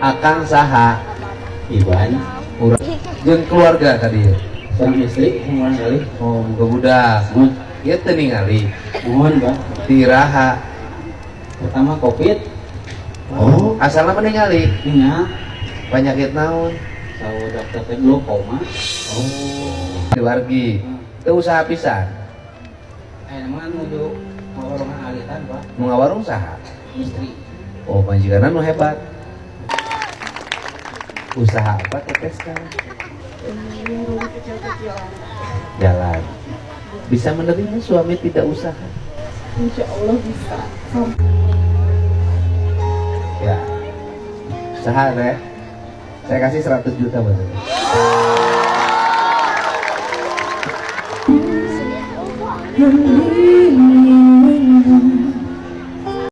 Akang saha? Iban. Urang jeung keluarga tadi ya. Seorang istri orang kali. Oh, boga budak. Mohon. Ieu teu ningali. Mohon, Pak. Tiraha. Pertama Covid. Oh, asalna mah ningali. Nya. Penyakit naon? Saur dokter teh glaukoma. Oh, di wargi. Teu usaha pisan. Mah nuju ngawarungan alitan, Pak. Nu ngawarung saha? Istri. Oh, majikanna nu hebat. Usaha apa teteh sekarang? Kecil-kecilan. Jalan. Bisa menerima suami tidak usaha? Insya Allah bisa. Ya. Usaha teh. Saya kasih 100 juta buat teteh.